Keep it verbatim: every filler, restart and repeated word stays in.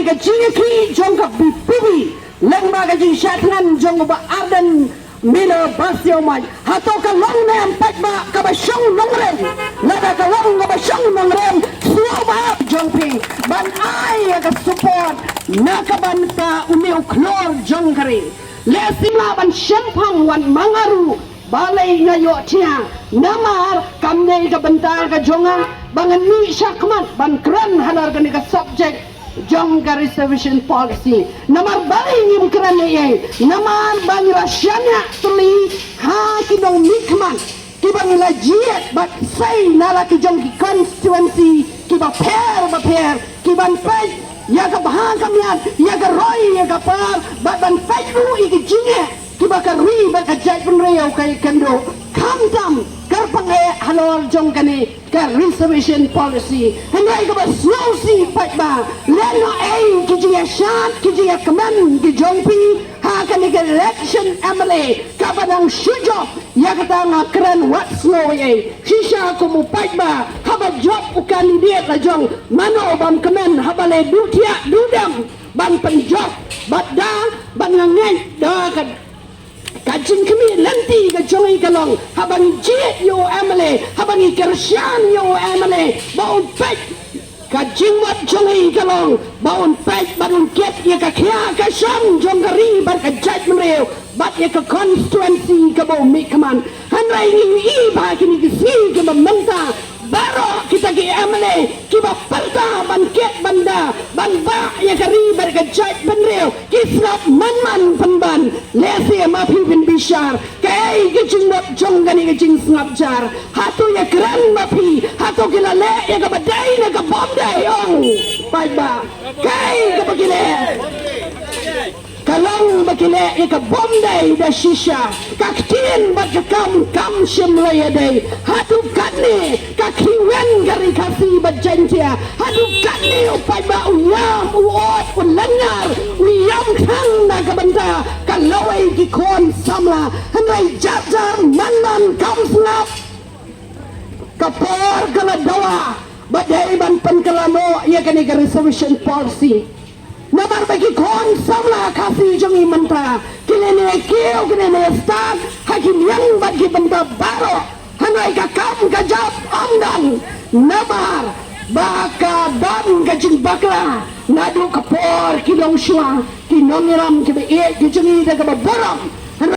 Ka jingïakhih jong ka B P P lyngba ka jingshah thngan jong u Bah Ardent Miller Basaiawmoit, hato ka long ne em paidbah kaba shong nongrim, lada ka long kaba shong nongrim, sngewbha jong phi ban ai ïa ka support na ka bynta une u khlur jong ka ri. Lehse lah ban shemphang wat ma nga ruh balei nga ïohthiah, namar kam dei ka bynta ka jong nga ba ngan mih shakhmat ban kren halor kane ka subject jong ka reservation policy. Namar balei ngim kren ei ei? Namar ba ngi la shaniah tylli ha ki nongmihkhmat kiba ngi la jied bad sei na la ki jong ki constituency kiba pher ba pher, kiban peit ïa ka bha ka miat, ïa ka roi ïa ka par, bad ban peit ruh ïa ki jingeh kiba ka ri bad ka jaitbynriew ka ïakynduh. Khamtam kyrpang eh halor jong kane ka reservation policy. Hynrei kaba sngewsih paidbah, lehse ei ki jingïashad ki jingïakmen ki jong phi ha kane ka election M L A kaba nang shu jop. Ïa kata nga kren wat sngew ei ei. Shisha kum u paidbah, haba jop u candidate la jong, mano bym kmen haba leh duh thiah duh dem ban pynjop? Bad da bad nga ngeit da ka ka jingkhmih lynti ka jong ngi ka long, haba ngi jied ïa u M L A, haba ngi kyrshan ïa u M L A ba un peit, ka jingmut jong ngi ka long ba un peit bad un kit ïa ka khia ka shong jong ka ri bad ka jaitbynriew bad ïa ka constituency kaba u mihkhmat. Hynrei ngi ïohi ba kine ki sngi kiba mynta baroh kita ki M L A kiba pyrta ban kit ban da ban bah ïa ka ri bad ka jaitbynriew ki sngap man man pynban. Lehse ma phi phin bishar kaei ka jingmut jong kane ka jingsngap jar. Hato ïakren ma phi, hato ki la leh ïa kaba dei ne ka bym dei? Ong paidbah, kaei kaba ki leh? Ka long ba ki leh ïa ka bym dei da shisha. Ka ktien bad ka kam kam shym la ïadei. Haduh katne ka khlieh wen ka ri Khasi bad Jaintia? Haduh katne u paidbah u ïam, u ot, u lyngngar, u ïam tang na ka bynta ka lawei ki khun samla? Hynrei jar jar man man kam sngap. Ka por ka la dawa ba dei ban pynkylla noh ïa kane ka reservation policy. Namar ba ki khun samla Khasi jong ngi mynta ki la ïakiew, ki la ïastad ha ki liang bad ki bynta baroh. Hynrei ka kam ka jop ym don, namar ba ka don ka jingbakla naduh ka por ki longshuwa. Ki nongïalam kiba ïeit ki jong ngi da kaba burom